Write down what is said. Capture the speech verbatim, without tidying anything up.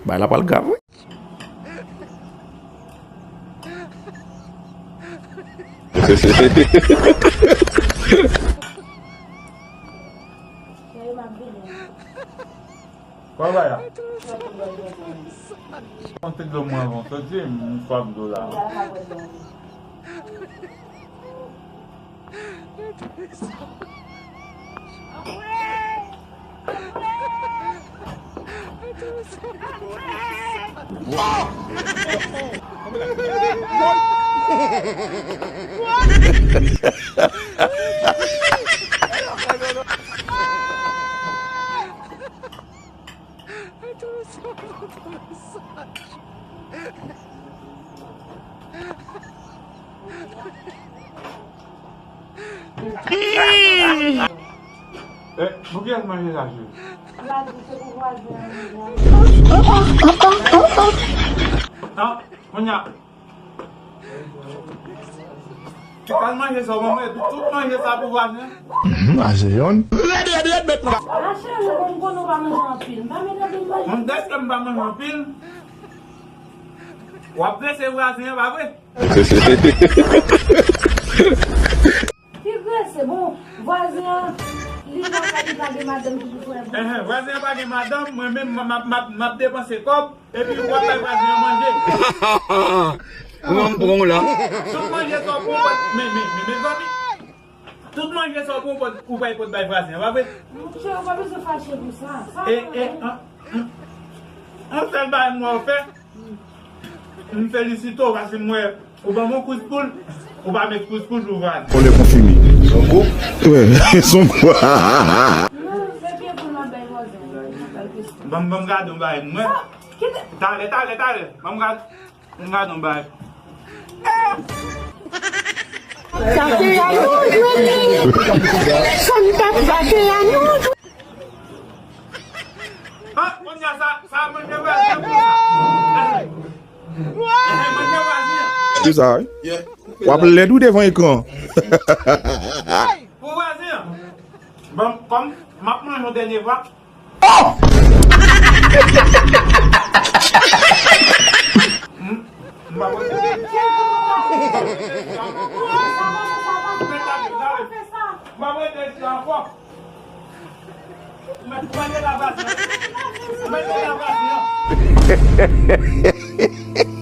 Bagay la pral grav, wi. Kòman bagay la? Yon ti dlo mwen avan soti, m swaf dlo la. Eh, pou kiyès manje sa, cheri? Ah, kounye a. Ou pral manje sa, ou manje tout manje sa pou vwazen an? Mhm, a se yonn. Ah, cheri, bon, m konnen w pa manje anpil. M pa met anpil manje. Bon, dèske m pa manje anpil, w ap prese vwazen an, pa vre? Ki prese, bon, vwazen an, li pa, li pa gen madanm ki pou fè. Enhen, vwazen an pa gen madanm, mwen menm, m ap, m ap, m ap depanse kòb. Epi w ap bay vwazen an manje. Ou wè m pran w la. Tout manje sa w pran, men, men, men, mezanmi. Tout manje sa w pran, ou bay pot bay vwazen an, pa vre? Monchè, ou pa bezwen fache pou sa. Sa e, e, an, an, an sèl bagay m wè w fè, m felisite w paske m wè ou ban m yon kous poul, ou pa met kous poul pou vwazen. On est confirmé. Son gwo? Wi, son gwo. Non, se pye poul m ap bay vwazen an. Ban m, ban m gade yon bagay, m wè. Talè, talè, talè. Ban m gad, ban m gad yon bagay. Sa se a nou jwenn li. Sa n t ap sa se a nou jwenn. Ah, kounye a sa, sa manje vwazen pou sa. Manje vwazen. Pou sa, wi. W ap lèd wi devan ekran. Pou vwazen. Bon, kòm m ap manje yon dènye fwa. Oh! M, m pa konn. M pa konn ankò. Mwen, mwen de la vwazen. Mwen de la vwazen.